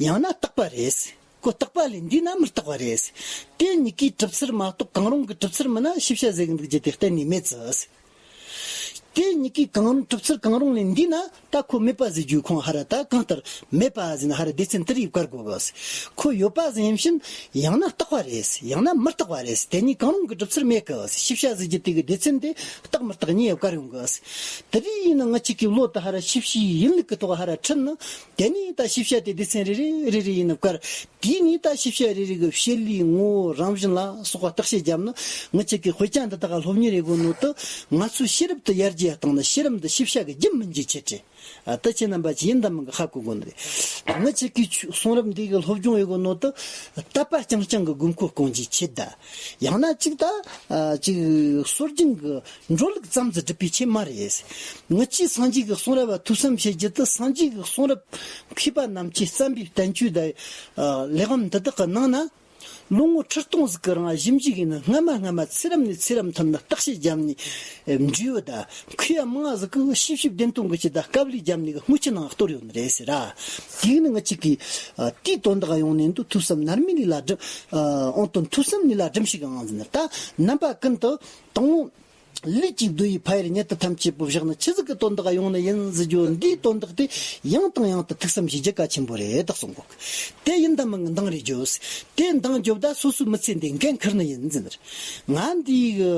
ཡང་ན་རྟག་པ་རེད། ཁོ་རྟག་པ་ལས་འདས་ན་མི་རྟག་པ་རེད། དེ་གཉིས་ཀའི་གྲུབ་ཚུལ་མ་གཏོགས་གང་རུང་གི་གྲུབ་ཚུལ་མིན་ན་ཤེས་བྱ་ཟེར་གི་འདུག་རྒྱུ་དེ་གཏན་ནས་མེད་ཚུལ། དེ་གཉིས་ཀའི་གང་རུང་གྲུབ་ཚུལ་གང་རུང་ལས་འདས་ན་ད་ཁོ་མེད་པ་ཟེར་རྒྱུའི་ཁུངས་ཧ་ར་ད་གང་ལྟར་མེད་པ་ཟེར་ན་ཧ་ར་སྡེ་ཚན་དེ་རིགས་བཀར་དགོས་གི། ཁོ་ཡོད་པ་ཟེར་ཡིན་ཕྱིན་ཡང་ན་རྟག་པ་རེད། ཡང་ན་མི་རྟག་པ་རེད། དེ་གཉིས་གང་རུང་གི་གྲུབ་ཚུལ་མེད་གི། ཤེས་བྱ་ཟེར་རྒྱུ་དེ་གི་སྡེ་ཚན་དེ་རྟག་མི་རྟག་གཉིས་བཀར་ཡོང་གི། དེ་རིགས་ཡིན་ན་ང་གཅིག་གི་བློ་དེ་ཧ་ར་ཤེས་བྱའི་ཡིན་ལུགས་ཀྱི་ཐོག་ཧ་ར་ཁྲིད་ནི། དེ་ནས་ད་ཤེས་བྱ་དེ་སྡེ་ཚན་རེ་རེ་རེ་རེ་ཡིན་ནི་བཀར། དེ་ནས་ད་ཤེས་བྱ་རེ་རེ་གི་བྱེད་ལས་ངོ་བོ་རང་བཞིན་ལ་སོགས་པ་བརྟག་དཔྱད་བརྒྱབ་ན། ང་གཅིག་གི་དཔེ་ཆ་འདི་དག་ག་སློབ་གཉེར་ཡེད་དགོས་ནོ་དེ་ང་ཚོའི་ཤེས་རབ་དེ་ཡར་རྒྱས་གཏོང་ན། ཤེས་རབ་འདི་ཤེས་བྱ་གི་རྒྱུན་མིན་རྒྱུའི་ཆེད་རེད། ཨ། ད་ཁྱེད་རྣམ་པ་ཅིག་ཡིན་དང་མིན་གི་ཧ་གོ་དགོས་ནི་རེད། ང་གཅིག་གི་ཆོས་གསུང་རབ་འདི་གི་སློབ་སྦྱོང་ཡེད་དགོས་ནོ་དེ་དད་པ་རྐྱང་རྐྱང་གི་དགོས་མཁོ་སྐོང་རྒྱུའི་ཆེད་ད། ཡང་ན་གཅིག་ད་ཨ་གཅིག་སྲོལ་རྒྱུན་གི་འགྲོ་ལུགས་ཙམ་ཟིག་སྒྲུབ་པའི་ཆེད་མ་རེད། ངི་ཆོས་སངས་རྒྱས་ཀྱི་གསུང་རབ་བ་ཐོས་བསམ་བྱེད་རྒྱུ་དེ་སངས་རྒྱས་ཀྱི་གསུང་རབ་མཁས་པ་རྣམས་ཀྱིས་བརྩམས་པའི་བསྟན་བཅོས་དང་། ཨ། ལེགས་ལམ་འདི་དག་གི་ནང་ན། ལོ་ངོ་ཁྲི་སྟོང་ཟིག་གི་རིང་ཞིབ་འཇུག་ཡིན་ན། སྔ་མ་སྔ་མ་ཚེ་རབས་ནས་ཚེ་རབས་མཐུད་ནས་བརྟག་དཔྱད་བརྒྱབ་ནས། ཨ། འབྲས་བུ་དང་མཁས་པ་མང་ཟིག་གིས་ཞིབ་ཞིབ་བདེན་དོན་གྱི་ཆེད་དུ་དཀའ་ལས་བརྒྱབ་ནས་གི་དངོས་ཀྱི་ནང་གཏོར་ཡོད་ནི་རེད་ཟེར་ར། དེ་ནི་ང་གཅིག་གིས། ཨ། དེའི་དོན་དག་ཡོང་ནས་འདུག་ཐོས་བསམ་ནར་མའི་ལུས་ལ་སྒྲིམ། ཨ། འོང་དོན་ཐོས་བསམ་ལུས་ལ་སྒྲིམ་ཞིག་ཨང་ཟེར་ནི། ད་རྣམ་པ་ཀུན་ཏུ་དང་པོ། ལུས་ཀྱི་བསྡུ་བའི་ཕ་ཡུལ་ཉིད་དུ་ཐམས་ཅད་པོ་བཞག་ནས་ཆི་ཟིག་གི་དོན་དག་ཡོང་ནི་ཡིན་ཟེར་རྒྱུ། འདིའི་དོན་དག་དེ་ཡང་དང་ཡང་དུ་ཐུགས་བསམ་བཞེས་རྒྱུ་གལ་ཆེན་པོ་རེད་དག་གསུང་གོ། དེ་ཡིན་དང་མིན་གྱི་འདང་རེ་རྒྱོབ། དེ་འདང་རྒྱོབ་ད་སོ་སོའི་མི་ཚེ་འདི་འགན་འཁུར་ནི་ཡིན་ཟེར། ང་འདིའི་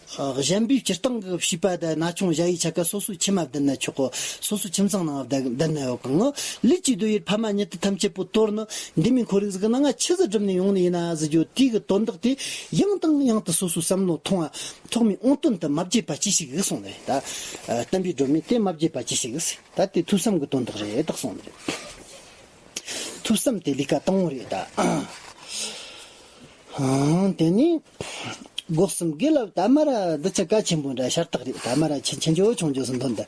གཞན་པའི་སྤྱིར་བཏང་གི་བྱིས་པ་དང་ན་ཆུང་གཞལ་ཡས་ཆ་ག་སོ་སོའི་ཁྱིམ་མ་བསྡད་ན་ཆོག་གོ། སོ་སོའི་ཁྱིམ་ཚང་ནང་བསྡད་ན་ཡོད་གི། ལུས་ཀྱི་བསྡུ་བའི་ཕ་མ་ཉིད་དུ་ཐམས་ཅད་པོ་དོར་ནི་འདི་མོའི་ཁོར་ཡུག་ཟིག་གི་ནང་ང་ཆི་ཟིག་སྒྲུབ་ནས་ཡོང་ནི་ཡིན་ན་ཟེར་རྒྱུ། དེའི་གི་དོན་དག་དེ་ཡང་དང་ཡང་དུ་སོ་སོའི་བསམ་བློ་ཐོངས་ཐོག་མའི་འོང་དོན་དུ་མ་བརྗེད་པ་ཅི་ཞིག་གསུངས་ནས། ད་བསྟན་པའི་སྒྲོན་མེ་དེ་མ་བརྗེད་པ་ཅི་ཞིག་ད་དེ་ཐོས་བསམ་གྱི་དོན་དག་རེད་དག་གསུངས་ནས། ཐོས་བསམ་དེ་ལས་ཀ་དང་པོ་རེད་ད། ཨང་། དེ་ནས་སྒོ་གསུམ་དགེ་ལ། ད་མ་ར་འདི་ཆ་གལ་ཆེན་པོ་འདྲ་ཤ་སྟག་རེད། ད་མ་ར་ཆེ་ཆེ་འཇོ་ཆུང་འཇོ་སུ་འདོན་ད།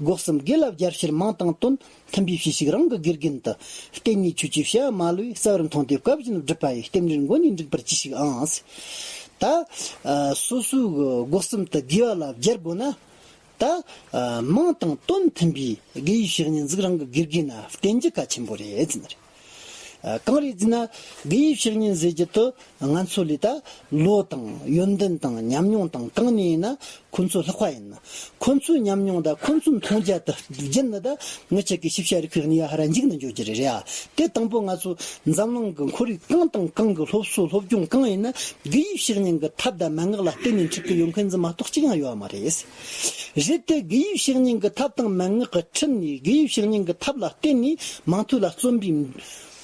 སྒོ་གསུམ་དགེ་ལ་རྒྱལ་ཕྱིར་མིང་དང་དོན། མཐུན་པའི་བྱས་ཤིག་རང་གི་དགེ་རྒན་དུ། བསྟེན་ནས་ཆོས་ཀྱི་བྱ་བ་མ་ལུས་རྩ་བར་མཐོང་སྟེ། བཀའ་བཞིན་སྒྲུབ་པ་ཡི། རྟེན་འབྲེལ་མགོན་ནས་འགྲིག་པར་གྱིས་ཤིག་ཨང་། ད་ཨ་སོ་སོའི་སྒོ་གསུམ་དུ་དགེ་བ་ལ་སྦྱར་དགོས་ན། ད་ཨ་མིང་དང་དོན་མཐུན་པའི་དགེ་བའི་བཤེས་གཉེན་ཟིག་རང་གི་དགེ་རྒན་ན་བསྟེན་རྒྱུ་གལ་ཆེན་པོ་རེད་ཟེར་ནི་རེད། ཨ་གང་རེད་ཟེར་ན། དགེ་བའི་བཤེས་གཉེན་ཟེར་རྒྱུ་དེ་ང་ཚོ་ལས་ད་ལོ་དང་ཡོན་ཏན་དང་ཉམས་མྱོང་དང་གང་ནས་ཡིན་ན། ཁོ་ཚོ་ལྷག་པ་ཡིན་ན། ཁོ་ཚོའི་ཉམས་མྱོང་དང་ཁོ་ཚོའི་མཐོང་རྒྱ་དེ་བརྒྱུད་ནས་ད་ངེད་ཅག་གི་ཤེས་བྱ་རིག་པའི་གནས་ཡ་ཧ་ར་འཇིག་ནས་འཇོག་རྒྱུ་རེད་རེད་ཨ། དེ་དང་པོ་ང་ཚོ་འཛམ་གླིང་གི་ཁོར་ཡུག་གང་དང་གང་གི་སློབ་གསོ་སློབ་སྦྱོང་གང་ཡིན་ན་དགེ་བའི་བཤེས་གཉེན་གྱི་ཐབས་དང་མན་ངག་ལ་བརྟེན་ནས་འཁྲིད་ཀྱི་ཡོད་མཁན་ཟིག་མ་གཏོགས་གཅིག་ཡང་ཡོད་པ་མ་རེད། རེད་དེ་དགེ་བའི་བཤེས་གཉེན་གྱི་ཐབས་དང་མན་ངག་གི་ཁྲིད་ནས། དགེ་བའི་བཤེས་གཉེན་གྱི་ཐབས་ལ་བརྟེན་ནས་མིང་ཐོས་ལ་བརྩོན་པའི་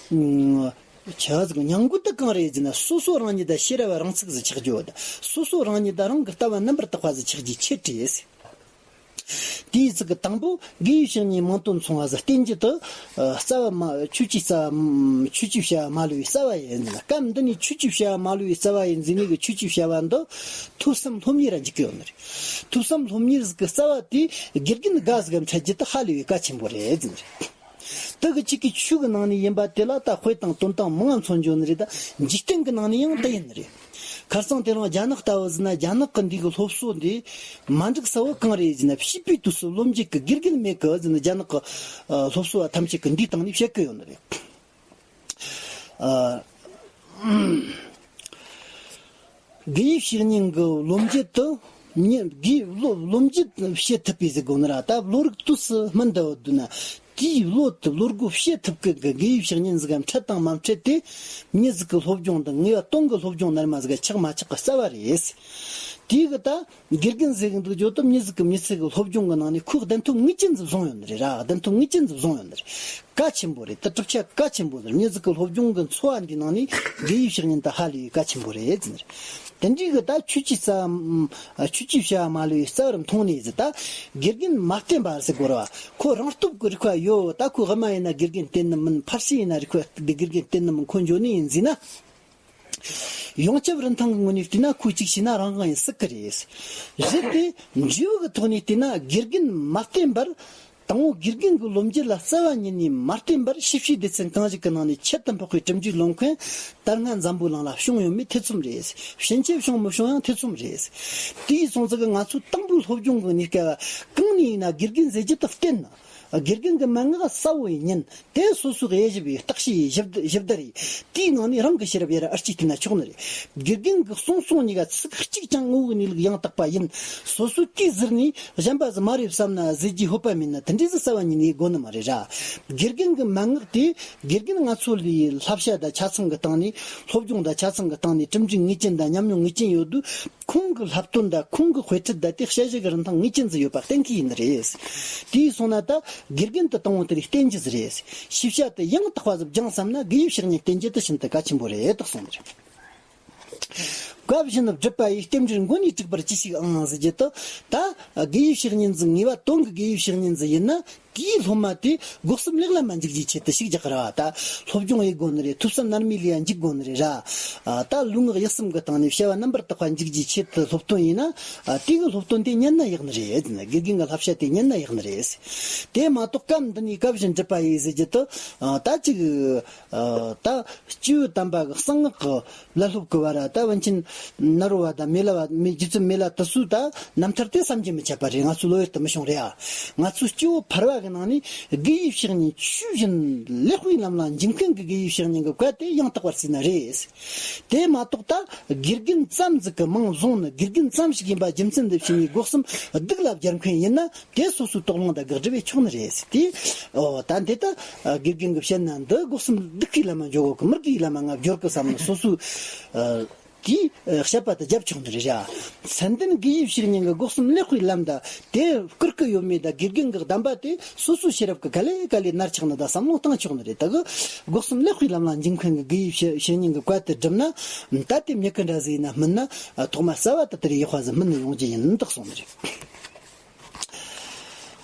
ཆ་ཟིག་སྙིང་བོ་དེ་གང་རེད་ཟེར་ན། སོ་སོ་རང་ཉིད་དང་ཤེས་རབ་རང་ཚུགས་སུ་ཆགས་རྒྱུ་བ་དང་། སོ་སོ་རང་ཉིད་དང་རང་གི་ལྟ་བ་རྣམ་པར་དག་པ་ཟིག་ཆགས་རྒྱུའི་ཆེད་རེད། དེའི་ཚིག་གི་དང་པོ་དགེ་བའི་བཤེས་གཉེན་མིང་དོན་མཚུངས་པ་ཟིག་བསྟེན་རྒྱུ་དེ། ཨ་རྩ་བ་མ་ཆོས་ཀྱི་རྩ་བ། ཆོས་ཀྱི་བྱ་བ་མ་ལུས་པའི་རྩ་བ་ཡིན་ཟེར་ན། སྐབས་འདི་ནས་ཆོས་ཀྱི་བྱ་བ་མ་ལུས་པའི་རྩ་བ་ཡིན་ཟེར་ནས་གི་ཆོས་ཀྱི་བྱ་བ་འདི་ཐོས་བསམ་སློབ་གཉེར་ར་འཇུག་གི་ཡོད་ནི་རེད། ཐོས་བསམ་སློབ་གཉེར་ཟིག་གི་རྩ་བ་དེ་དགེ་རྒན་དགའ་ཟིག་གམ་འཕྲད་རྒྱུ་དེ་ཧ་ལས་པའི་གལ་ཆེན་པོ་རེད་ཟེར་ནི་རེད། དེ་གི་གཅིག་གི་ཆོས་ཀྱི་ནང་ནས་ཡིན་པ་དེ་ལ་ད་དཔེ་དང་དོན་དག་མང་ང་མཚོན་འཇོག་ནི་རེད། ད་འཇིག་རྟེན་གྱི་ནང་ནས་ཡང་དེ་ཡིན་ནི་རེད། ཁ་སང་དེ་རིང་རྒྱ་ནག་ལྟ་བུ་ཟིན་ན་རྒྱ་ནག་གི་འདི་གི་སློབ་གསོ་འདི་མ་འགྲིག་ས་བོ་གང་རེད་ཟེར་ན། བྱིས་པའི་དུས་སུ་ལོ་མཇུག་གི་དགེ་རྒན་མེད་གི་ཟེར་ན། རྒྱ་ནག་གི་ཨ་སློབ་གསོ་བ་ཐམས་ཅད་ཀྱི་འདིའི་སྟེང་ནས་བཤད་གི་ཡོད་ནི་རེད། ཨ། དགེ་བའི་བཤེས་གཉེན་གྱི་བློ་འབྱེད་དུ་མྱི་དགེ་བློ་བློ་འབྱེད་བྱེད་ཐུབ་པའི་ཟེར་དགོས་ནི་ར། ད་བློ་རིག་དུས་སུ་སྨིན་འདི་བ་འདུག་ན། དེའི་བློ་དུ་བློ་སྒོ་བཤད་ཐུབ་ཀི་གི་དགེ་བའི་བཤེས་གཉེན་ཟིག་ག་འཕྲད་དང་མ་འཕྲད་དེ། མྱི་ཟིག་གི་སློབ་སྦྱོང་དང་ངེས་པ་དོན་གི་སློབ་སྦྱོང་ནར་མ་ཟིག་ག་ཆགས་མ་ཆགས་གི་རྩ་བ་རེད། དེའི་གི་ད་དགེ་རྒན་ཟེར་གི་འདུག་རྒྱུ་དུ། མྱི་ཟིག་གི་མྱི་ཚེ་གི་སློབ་སྦྱོང་གི་ནང་ནས་ཁོས་བདེན་ཐོབ་ངེས་ཅན་ཟིག་བཟུང་ཡོད་ནི་རེད་ར། བདེན་ཐོབ་ངེས་ཅན་ཟིག་བཟུང་ཡོད་ནི་རེད། གལ་ཆེན་པོ་རེད། དེ་གྲུབ་ཆ་གལ་ཆེན་པོ་རེད། མྱི་ཟིག་གི་སློབ་སྦྱོང་གི་འཚོ་བ་འདིའི་ནང་ནས་དགེ་བའི་བཤེས་གཉེན་དེ་ཧ་ལས་གལ་ཆེན་པོ་རེད་ཟེར། དེ་འདྲའི་གི་ད་ཆོས་ཀྱི་རྩ་བ། ཆོས་ཀྱི་བྱ་བ་མ་ལུས་རྩ་བར་མཐོང་ནས་ཟེར། ད་དགེ་རྒན་མ་བསྟེན་པ་ཟེར་དགོས་ར་བ། ཁོ་རང་སྟོབས་ཀྱི་རིག་པ་ཡོད། ད་ཁོ་ཧི་མ་ཡིན་ན་དགེ་རྒན་བསྟེན་ནི་མིན། ཕར་ཕྱིན་ཡིན་ན་རིག་པ་དགེ་རྒན་བསྟེན་ནི་མིན། ཁོ་འཇོན་ནི་ཡིན་ཟེར་ན། ཡོངས་ཁྱབ་རིན་ཐང་གི་ངོས་ནས་བལྟས་ན་ཁོ་གཅིག་བྱས་ན་རང་དབང་ཡིན་སྲིད་ཀི་རེད། རེད་དེ། འབྲས་བུ་གི་ཐོག་ནས་བལྟས་ན་དགེ་རྒན་མ་བསྟེན་པར། དང་པོ་དགེ་རྒན་གྱི་བློ་འབྱེད་ལ་རྩ་བ་ཉིད་ནས་མ་བརྟེན་པར་ཞིབ་བཤེར་སྡེ་ཚན་གང་ཞིག་གི་ནང་ནས་ཁྱད་དུ་འཕགས་པའི་གྲུབ་འབྲས་ལོན་མཁན་དར་སྔ་འཛམ་བུའི་གླིང་ལ་བྱུང་ཡོད་མེད་ཐེ་ཚོམ་རེད། ཕྱིན་ཆད་བྱུང་མི་བྱུང་ཡང་ཐེ་ཚོམ་རེད། དེའི་སོང་ཙང་གི་ང་ཚོའི་དང་པོའི་སློབ་སྦྱོང་གི་གནས་སྐབས་གང་ནས་ཡིན་ན་དགེ་རྒན་ཟེར་རྒྱུ་དེ་བསྟེན་ན། དགེ་རྒན་གྱི་མན་ངག་གསལ་བོ་ཡིན་ཉིན། དེ་སོ་སོའི་དབྱེ་ཞིབ་པའི་བརྟག་དཔྱད་ཞིབ་ཞིབ་བསྡུར་རེད། དེའི་ནང་ནས་རང་གི་ཤེས་རབ་ཡར་ཨར་གཅིག་བསྟན་ན་ཆོག་ནི་རེད། དགེ་རྒན་གྱི་གསུང་གསུང་གཉིས་ཀ་ཚིག་གཅིག་ཀྱང་ངོ་བོའི་གནས་ལུགས་ཡང་དག་པ་ཡིན། སོ་སོའི་དེའི་ཟུར་ནས་གཞན་པ་ཟིག་མ་རེད་བསམ་ན་ཟེར་རྒྱུའི་ཧོད་པ་མེད་ན་དེ་འདྲའི་ཟིག་རྩ་བ་ཉིད་ནས་དགོས་ནི་མ་རེད་ར། དགེ་རྒན་གྱི་མན་ངག་དེ་དགེ་རྒན་ང་ཚོ་ལས་བསླབ་བྱ་དང་ཆ་ཚང་གི་སྟེང་ནས། སློབ་སྦྱོང་དང་ཆ་ཚང་གི་སྟེང་ནས་གྲུབ་འབྲས་ངེས་ཅན་དང་ཉམས་མྱོང་ངེས་ཅན་ཡོད་དུས། ཁོང་གི་བསླབ་སྟོན་དང་ཁོང་གི་དཔེ་ཁྲིད་དང་དེ་དཔྱད་གཞི་གི་རིན་ཐང་ངེས་ཅན་ཟིག་ཡོད་པ་གཏན་འཁེལ་ཡིན་ནི་རེད། དེ་ཡིན་སོང་ན་ད་དགེ་རྒན་དེ་དང་པོ་དེ་རིགས་བསྟེན་རྒྱུ་ཟིག་རེད། ཤེས་བྱ་དེ་ཡང་དག་པ་ཟིག་སྦྱངས་བསམ་ན་དགེ་བའི་བཤེས་གཉེན་བསྟེན་རྒྱུ་དེ་ཤིན་ཏུ་གལ་ཆེན་པོ་རེད་དག་གསུངས་ནི་རེད། བཀའ་བཞིན་སྒྲུབ་པ་ཡི། རྟེན་འབྲེལ་མགོན་ནས་དྲུག་པར་ཅི་ཞིག་ཨང་ཟེར་རྒྱུ་དེ། ད་དགེ་བའི་བཤེས་གཉེན་ཟིག་ངེས་པ་དོན་གྱི་དགེ་བའི་བཤེས་གཉེན་ཟིག་ཡིན་ན། དེའི་སློབ་མ་དེ་སྒོ་གསུམ་ལེགས་ལམ་མ་འཇུག་རྒྱུའི་ཆེད་དུ་ཞིག་རྒྱག་གི་ར་བ། ད་སློབ་སྦྱོང་ཡེད་དགོས་ནི་རེད། ཐོས་བསམ་རྣལ་མའི་ལས་ཡ་འཇུག་དགོས་ནི་རེད་ར། ཨ། ད་ལུས་ངག་ཡིད་གསུམ་གྱི་སྟེང་ནས་བྱ་བ་རྣམ་པར་དག་པ་འཇུག་རྒྱུའི་ཆེད་དུ་སློབ་སྟོན་ཡིན་ན། ཨ། དེ་གི་སློབ་སྟོན་དེ་ཉན་ན་ཡག་ནི་རེད། དགེ་རྒན་གྱི་བསླབ་བྱ་དེ་ཉན་ན་ཡག་ནི་རེད། དེ་མ་གཏོགས་སྐབས་འདི་ནས་བཀའ་བཞིན་སྒྲུབ་པ་ཡི་ཟེར་རྒྱུ་དེ། ཨ། ད་ཅིག་ཨ། ད་སྐྱེས་བུ་དམ་པ་གི་གསང་སྔགས་ཀྱི་བླ་སློབ་ཀྱི་བར་ར། ད་པཎ་ཆེན་ནཱ་རོ་པ་དང་མི་ལ་བ། མི་རྗེ་བཙུན་མི་ལ་དེ་ཚོས་ད་རྣམ་ཐར་དེ་བསམ་གྱིས་མི་ཁྱབ་པ་རེད། ང་ཚོའི་བློ་ཡུལ་དུ་མི་ཤོང་རེད་ཨ། ང་ཚོའི་སྐྱེ་བོ་ཕལ་བ་གི་ནང་ནས་དགེ་བའི་བཤེས་གཉེན་ཆོས་བཞིན་ལེགས་པའི་ལམ་ལ་འཇུག་མཁན་གྱི་དགེ་བའི་བཤེས་གཉེན་གྱི་བཀའ་དེ་ཡང་དག་པར་བརྩིས་ན་རེད། དེ་མ་གཏོགས་ད་དགེ་རྒན་ཙམ་ཟིག་གི་མིང་བཟུང་ནས། དགེ་རྒན་ཙམ་ཞིག་ཡིན་པ་རྒྱུ་མཚན་འདི་བྱས་ནས་སྒོ་གསུམ་སྡིག་ལ་སྦྱར་མཁན་ཡིན་ན། དེ་སོ་སོའི་དོགས་སློང་དང་དགག་སྒྲུབ་བྱས་ཆོག་ནི་རེད་ཟེར་ཏེ། ཨོ། ད་འདི་ལྟ་དགེ་རྒན་གྱིས་བཤད་ན་འདི་སྒོ་གསུམ་སྡིག་གི་ལམ་མ་འཇུག་གོ་གི། མི་དགེའི་ལམ་མ་ང་སྦྱོར་གི་བསམ་ནས་སོ་སོའི། ཨ། དེའི་བཤད་པ་དེ་རྒྱབ་ཆོག་ནི་རེད་ར། མཚན་ལྡན་དགེ་བའི་བཤེས་གཉེན་གྱིས་སྒོ་གསུམ་ལེགས་པའི་ལམ་དང་དེ་བསྐུར་གི་ཡོད་མེད་དང་། དགེ་རྒན་གྱི་གདམས་པ་དེ་སོ་སོའི་ཤེས་རབ་ཀྱིས་ག་ལེ་ག་ལེ་ནར་ཆགས་ནི་དང་བསམ་བློ་བཏང་ཆོག་ནི་རེད། ད་གི་སྒོ་གསུམ་ལེགས་པའི་ལམ་ལ་འཇུག་མཁན་གྱི་དགེ་བའི་བཤེས་བཤེས་གཉེན་གྱི་བཀའ་དེ་བསྒྲུབས་ན། ད་དེ་མྱི་ག་འདྲ་ཟིག་ཡིན་ན་སྨིན་ན། ཐོག་མ་རྩ་བ་དེ་དེར་ཡག་པ་ཟིག་སྨིན་ནས་ཡོང་རྒྱུ་ཡིན་དག་གསུངས་ནི་རེད།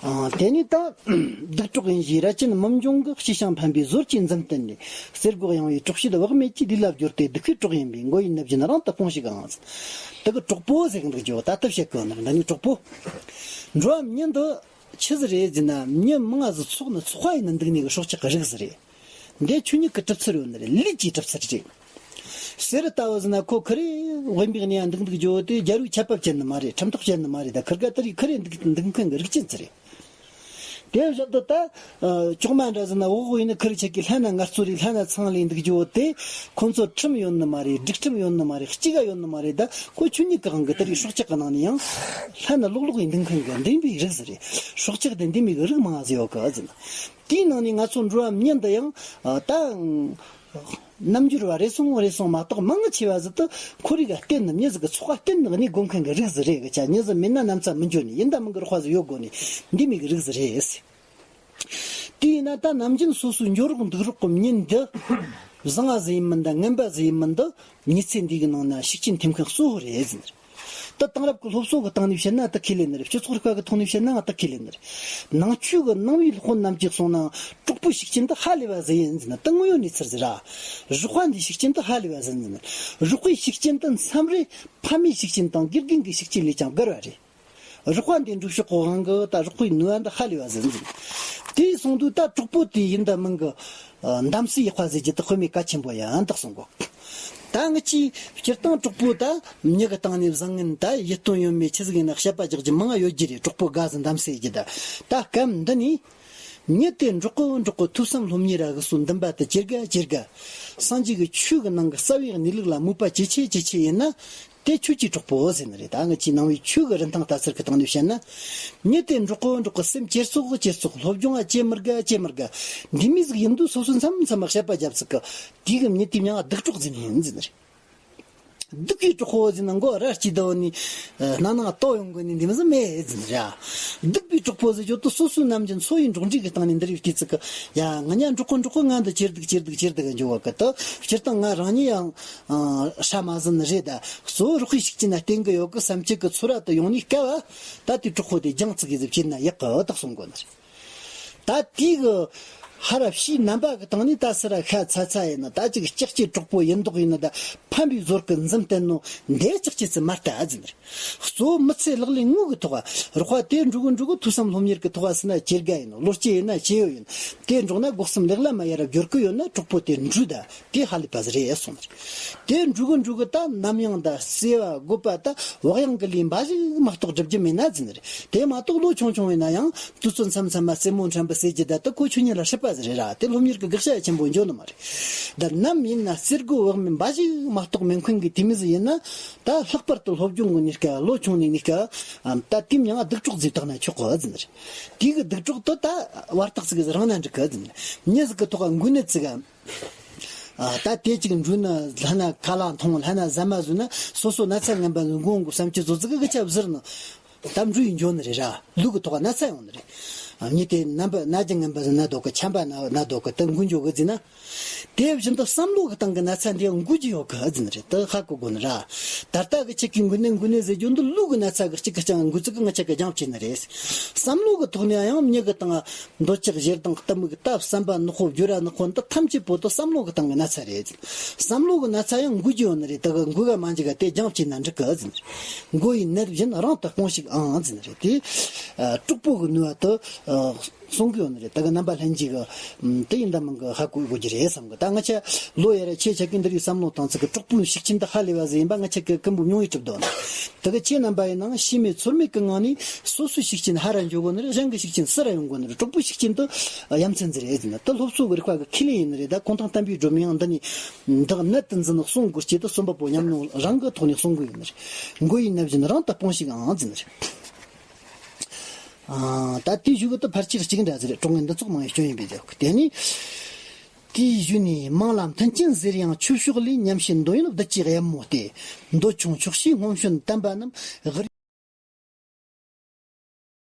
ཨ། དེ་ནས་ད་སྡིག་གྲོགས་ཡིན་ཞེས་ར་ཅན་མི་འབྱུང་གི། ཕྱི་བྱང་ཕན་པའི་ཟོར་གྱིས་འཛིན་བསྟེན་ནས། གསེར་སྒོག་ཡང་བའི་གྲོགས་བྱེད་དབུགས་མེད་ཀྱིས། ལུས་ལ་སྦྱོར་ཏེ་སྡིག་པའི་གྲོགས་ཡིན་པས། མགོ་ཡི་ནུབ་བཞིན་རང་དུ་སྤོངས་ཤིག་ཨང་། དེ་གི་གྲོགས་པོ་ཟེར་གི་འདུག་ཅོ། ད་ལྟ་བཤད་གི་ནི་འདི་ནི་གྲོགས་པོ། འགྲོ་བ་མྱི་འདི་ཆི་ཟིག་རེད་ཟེར་ན། མྱི་མང་ང་ཟིག་ཚོགས་ནས་ཚོགས་པ་ཡིན་ན་འདུག་ནི་གི་སྲོག་ཆགས་ཀྱི་རིགས་ཟིག་རེད། འདི་ཆོས་ཉིད་ཀྱི་གྲུབ་ཚུལ་ཡོད་ནི་རེད། ལུས་ཀྱི་གྲུབ་ཚུལ་རེད། གསེར་ལྟ་བུ་ཟེར་ན་ཁོ་ཁི་རེ་དབེན་པའི་གནས་ཡང་འདུག་འདུག་ཅོ། དེ་རྒྱལ་བའི་ཆད་པ་བཅད་ནི་མ་རེད། ཁྲིམས་ཐག་བཅད་ནི་མ་རེད། ད་ཁིར་ག་དེ་རིགས་ཁི་རེ་འདུག་འདུག་མཁན་གྱི་རིགས་ཅན་ཟིག་རེད། དེ་བཞག་ཏུ་ད་ཨ་ལྕོག་མ་འདྲ་ཟེར་ན་འོག་ཡིན་ན་ཁིར་ཆད་ཀྱི་ལྷན་ན་ངལ་རྩོལ་རེད། ལྷན་ན་ཚང་ལས་འདུག་ཅོ། དེ་ཁོ་ཚོ་ཁྲིམས་ཡོད་ནི་མ་རེད། སྒྲིག་ཁྲིམས་ཡོད་ནི་མ་རེད། གཅིག་ག་ཡོད་ནི་མ་རེད། ད་ཁོ་ཆོས་ཉིད་ཀྱི་དབང་གིས་དེ་རིགས་སྲོག་ཆགས་ཀྱི་ནང་ནས་ཡང་ལྷན་ན་ལོག་ལོག་ཡིན་འདུག་མཁན་གྱི་འདུན་པའི་རིགས་ཟིག་རེད། སྲོག་ཆགས་དེ་འདུན་པའི་རིགས་མང་ཟིག་ཡོད་གི་ཟེར་ན། དེའི་ནང་ནས་ང་ཚོ་འགྲོ་བ་མྱི་འདི་ཡང་ཨ་ད། རྣམ་འགྱུར་བ་རེ་ཟུང་རེ་ཟུང་མ་གཏོགས་མང་ཆེ་བ་ཟིག་ཏུ་ཁོར་ཡུག་ག་བརྟེན་ནས་མྱི་ཟིག་གི་ཚོགས་པ་བརྟེན་ནས་གནས་དགོས་མཁན་གྱི་རིགས་ཟིག་རེད་གི། ཆ་མྱི་ཟིག་མེད་ན་ནམ་ཚ་མི་འགྱོ་ནི་ཡིན། ད་མི་གི་རོགས་པ་ཟིག་ཡོད་དགོས་ནི་འདི་མི་གི་རིགས་ཟིག་རེད། དེ་ཡིན་ན་ད་ནམ་རྒྱུན་སོ་སོའི་འགྱོ་རོགས་འདུག་རོགས་གི་མྱི་འདི་བཟང་ང་ཟིག་ཡིན་མིན་ད་ངན་པ་ཟིག་ཡིན་མིན་ད་མྱི་ཚེ་འདི་གི་ནང་ན་ཤུགས་རྐྱེན་ཐེབས་མཁན་གཙོ་བོ་རེད་ཟེར། ད་དེང་རབས་ཀྱི་སློབ་གསོ་གི་སྟེང་ནས་བཤད་ན་ད་ཁས་ལེན་ནི་རེད། སྤྱི་ཚོགས་རིག་པ་གི་ཐོག་ནས་བཤད་ན་ད་ཁས་ལེན་ནི་རེད། ནང་ཆོས་གི་ནང་པའི་སློབ་དཔོན་རྣམས་ཀྱིས་གསུངས་ན་གྲོགས་པོའི་ཤུགས་རྐྱེན་དེ་ཧ་ལས་པ་ཟིག་ཡིན་ཟེར་ན། ད་དངོས་ཡོད་གནས་ཚུལ་ཟིག་ར། རོགས་པ་འདིའི་ཤུགས་རྐྱེན་དེ་ཧ་ལས་པ་ཟིག་ཡིན་ཟེར་ན། རོགས་པའི་ཤུགས་རྐྱེན་དེ་མཚམས་རེ་ཕ་མའི་ཤུགས་རྐྱེན་དང་དགེ་རྒན་གྱི་ཤུགས་རྐྱེན་ལས་ཀྱང་བརྒལ་བ་རེད། རོགས་པ་འདི་འགྲོ་ཕྱོགས་གོ་དབང་གི་ད་རོགས་པའི་ནུས་པ་འདི་ཧ་ལས་པ་ཟིག་ཡིན་ཟེར་ན། དེ་སོང་དུས་ད་གྲོགས་པོ་དེ་ཡིན་ད་མིན་གི་ཨ་གདམ་གསེས་ཡག་པ་ཟེར་རྒྱུ་དེ་དཔེ་མེད་གལ་ཆེན་པོ་ཡང་དག་གསུང་གོ། ད་ངི་ཅི་སྤྱིར་བཏང་གྲོགས་པོ་ད་མྱི་གི་སྟེང་ནས་བཟང་ངན་ད་ཡིད་རྟོན་ཡོད་མེད་ཆི་ཟིག་ཡིན་ན་བཤད་པ་རྒྱག་རྒྱུ་མང་ང་ཡོད་རྒྱུ་རེད། གྲོགས་པོ་དགའ་ཟིག་གདམ་གསེས་རྒྱུ་ད། ད་སྐབས་འདི་ནས་མྱི་དེ་འགྲོགས་གོ་འགྲོགས་གོ་ཐོས་བསམ་སློབ་གཉེར་ར་གི་སོ་འདུན་པ་དེ་ཇེ་དགའ་ཇེ་དགའ། སངས་རྒྱས་ཀྱི་ཆོས་ཀྱི་ནང་གི་རྩ་བའི་གནས་ལུགས་ལ་མོས་པ་ཇེ་ཆེ་ཇེ་ཆེ་ཡིན་ན། དེ་ཆོས་ཀྱི་གྲོགས་པོ་ཟེར་ནི་རེད། ད་ངི་ཅི་ནང་བའི་ཆོས་ཀྱི་རིན་ཐང་ལྟ་ཚུལ་གྱི་སྟེང་ནས་བཤད་ན། མྱི་དེ་འགྲོགས་གོ་འགྲོགས་གོ་སེམས་ཇེ་བཙོག་ཇེ་བཙོག་སློབ་སྦྱོང་ང་ཇེ་མི་དགའ་ཇེ་མི་དགའ། འདི་མོ་ཟིག་ཡིན་དུས་སོ་སོ་མཚམས་མཚམས་མ་བཤད་པ་རྒྱབ་ཚིག་གི། དེ་གི་མྱི་དེ་མྱིང་ང་སྡིག་གྲོགས་ཟེར་ནི་ཡིན་ཟེར་ནི་རེད། སྡིག་པའི་གྲོགས་པོ་ཟེར་ན་མགོ་ར་སྐྱེས་ཟླ་བ་ནས་སྣ་ནང་ལྟོ་ཡོང་གི་ནི་འདི་མོ་ཟིག་མེད་ཟེར་ནི་རེད། སྡིག་པའི་གྲོགས་པོ་ཟེར་རྒྱུ་དེ་སོ་སོའི་ནམ་རྒྱུན་འཚོ་བའི་འགྲོགས་འདྲིས་ཀྱི་སྟེང་ནས་འདི་རིགས་བལྟས་ཚིག་གི། ཡ་ང་ཉ་འགྲོགས་གོ་འགྲོགས་གོ་ང་འདི་ཇེ་སྡུག་ཇེ་སྡུག་ཇེ་སྡུག་འགྱོ་བ་གི། ད་སྤྱིར་བཏང་ང་རང་ཉིད་ཡང་ཨ་ཧྲ་མ་ཟིན་ནི་རེད། ད་གཙོ་བོ་རོགས་པའི་ཤུགས་རྐྱེན་ན་བརྟེན་གི་ཡོད་གི། བསམ་སྤྱོད་ཀྱི་ཚོར་བ་དེ་ཡོང་ནས་སྐབས་ད་དེ་གྲོགས་པོ་དེ་སྦྱང་ཚིག་གི་ཟིག་བྱེད་ན་ཡག་གི་ད་གསུང་གོ་ནི་རེད། ད་དེ་གི་ཧ་ར་ཕྱིའི་རྣམ་པ་གི་སྟེང་ནས་ད་སི་ར་ཤ་ཚ་ཚ་ཡིན་ན། ད་ཅིག་ལྕགས་ཀྱི་གྲོགས་པོ་ཡིན་མདོག་ཡིན་ན། ད་ཕན་པའི་ཟོར་གི་འཛུམ་བསྟན་ནོ་འདི་ལྕགས་ཀྱི་ཚི་མ་ལྟ་ཟིན་རེད། གཙོ་བོ་མི་ཚེ་ལག་ལེན་དངོས་ཀྱི་ཐོག་རོགས་པ་དེ་འགྲོ་གི་འགྲོ་གི་ཐོས་བསམ་སློབ་གཉེར་གྱི་ཐོག་ཟིན་ན་ཇེ་དགའ་ཡིན་ནོ། བློ་སྐྱེད་ཡིན་ན་ཇེ་ཡོད་ཡིན། དེ་འགྲོགས་ན་སྒོ་གསུམ་ལེགས་ལ་མ་ཡ་ར་འབྱོར་གི་ཡོད་ན་གྲོགས་པོ་དེ་འགྲོས་ད། དེ་ཧ་ལས་པ་ཟིག་རེད་གསུངས་ནི་རེད། དེ་འགྲོ་གི་འགྲོ་གི་ད་ནམ་ཡང་ད་བརྩེ་བ་དགོད་པ་ད་བག་ཡངས་ཀྱི་ལས་འབའ་ཞིག་མ་གཏོགས་སྒྲུབ་རྒྱུ་མེད་ན་ཟིན་ནི་རེད། དེ་མ་གཏོགས་ལོ་ཆུང་ཆུང་ཡིན་ན་ཡང་དུས་ཚོད་མཚམས་མཚམས་མ་རྩེད་མོ་འགྲན་པ་རྩེ་རྒྱུ་ད་ད་ཁོ་ཆོས་ཉིད་ལ་སྲིད་པ་ཟིག་རེད་ར། དེ་སློབ་གཉེར་གྱི་དགག་བྱ་ཆེན་པོ་འཇོག་ནི་མ་རེད། ད་ནམ་ཡིན་ན་རྩེད་དགོད་བག་མེད་འབའ་ཞིག་མ་གཏོགས་མེད་མཁན་གྱི་དེ་མོ་ཟིག་ཡིན་ན། ད་ལྷག་པར་དུ་སློབ་སྦྱོང་གི་གནས་སྐབས་ལོ་ཆུང་ནས་གནས་སྐབས་ད་དེ་མྱིང་ང་སྡིག་གྲོགས་ཟེར་བཏགས་ན་ཆོག་གི་ཟིན་ནི་རེད། དེ་གི་སྡིག་གྲོགས་དེ་ད་བར་ཐག་ཅིག་རིང་ན་འགྲིག་གི་ཟིན། མྱི་ཟིག་གི་ཐོག་འགོས་ནད་ཅིག་ཨ་ད་དེ་ཅིག་འགྲོས་ན་ལྷ་ན་ཁ་ལག་འཐུང་ལྷ་ན་ཟ་མ་ཟོས་ན་སོ་སོ་ན་ཚ་ངན་པ་ཟིག་འགོ་འགོ་བསམ་གྱི་བཟོ་ཟིག་གི་ཆབ་ཟིར་ནི་ད་འགྲོས་ཡིན་འགྱོ་ནི་རེད་ར། ལུག་གི་ཐོག་ན་ཚ་ཡོང་ནི་རེད། མྱི་དེ་རྣམ་པ་ན་རྒྱུ་ངན་པ་ཟིག་ན་འདོད་གི། ཆམ་པ་ན་ན་འདོད་གི། ད་འགོས་འགྱོ་གི་ཟིན་ན། དེ་བཞིན་དུ་བསམ་བློ་གི་སྟེང་གི་ན་ཚ་འདི་ཡང་འགོས་ཀྱི་ཡོད་གི་ཟིན་རེད། ད་ཧ་གོ་དགོས་ནི་ར། ད་ལྟ་གི་ཁྱེད་ཀྱི་འགོས་ནད་འགོས་ནད་ཟེར་རྒྱུ་འདི་ལུག་གི་ན་ཚ་གི་གཅིག་གི་ཅང་འགོས་ཚིག་གི་ང་ཆ་གི་སྦྱང་བྱེད་ནི་རེད། བསམ་བློ་གི་ཐོག་ནས་ཡང་མྱི་གི་སྟེང་འདོད་ཆགས་ཞེ་སྡང་གཏི་མུག་ད་བསམ་པ་ནག་པོ་སྦྱོར་བ་ནག་པོ་འདི་ཐམས་ཅད་པོ་དེ་བསམ་བློ་གི་སྟེང་གི་ན་ཚ་རེད། བསམ་བློ་གི་ན་ཚ་ཡང་འགོས་ཀྱི་ཡོད་ནི་རེད། ད་གི་འགོས་ག་མ་འཇིག་ག་དེ་སྦྱང་བྱེད་ན་འགྲིག་གི་ཟིན་རེད། འགོས་ཡི་ནད་བཞིན་རང་དུ་སྤོངས་ཤིག་ཨང་ཟིན་རེད། དེ་གྲོགས་པོ་གི་ནུས་པ་དེ། གསུང་གི་ཡོད་ནི་རེད། ད་གི་རྣམ་པ་ལྷན་རྒྱས་གི་དེ་ཡིན་ད་མིན་གི་ཧ་གོ་དགོས་ཀྱི་རེད་བསམ་གི། ད་ང་ཆ་ལོ་ཡ་ར་ཆེ་ཆ་གི་འདི་རིགས་བསམ་བློ་བཏང་ཚིག་གི་གྲོགས་པོའི་ཤུགས་རྐྱེན་འདི་ཧ་ལས་པ་ཟིག་ཡིན་པ་ང་ཆ་གི་ཀུན་པོ་མྱོང་ཡིད་གྲུབ་འདུག་ད་གི་ཁྱེད་རྣམ་པ་ཡིན་ནའང་ཤེས་མེད་ཚོར་མེད་གི་ངང་ནས་སོ་སོའི་ཤུགས་རྐྱེན་ཧ་ར་འཇོག་དགོས་ནི་རེད། གཞན་གི་ཤུགས་རྐྱེན་སུ་ར་ཡོང་དགོས་ནི་རེད། གྲོགས་པོའི་ཤུགས་རྐྱེན་དེ་ཡ་མཚན་ཟིག་རེད་ཟེར་ན། དེ་སློབ་གསོ་གི་རིག་པ་གི་ཁས་ལེན་ཡིན་ནི་རེད། ད་གུང་ཐང་བསྟན་པའི་སྒྲོན་མེ་ཡང་འདི་ནས་འདི་གནད་དུ་འཛིན་ནི་གསུང་དགོས་ཀྱི་དེ་རྩོམ་པ་པོ་ཉམས་མྱོང་རང་གི་ཐོག་ནས་གསུང་གི་ཡོད་ནི་རེད། འགོས་ཡི་ནད་བཞིན་རང་དུ་སྤོངས་ཤིག་ཨང་ཟེར་ནི་རེད། ཨ། ད་དེའི་གཞུག་གི་དེ་ཕལ་ཆེར་གཅིག་འདྲ་ཟེར་རེད། གྲོང་ངེ་འདི་ཚོགས་མང་བའི་སྐྱོན་ཡིན་པའི་རྒྱབ་ཀྱི། དེ་ནི། དེའི་གཞུག་ནས་མིང་ལ་མཐུན་རྐྱེན་ཟེར་ཡང་ཆོས་ཕྱོགས་ལས། ཉམས་བཞེས་འདོད་ཡོན་བདུད་ཀྱི་གཡབ་མོ་སྟེ། འདོད་ཆུང་ཆོག་ཤེས་སྔོན་བྱོན་དམ་པ་རྣམས།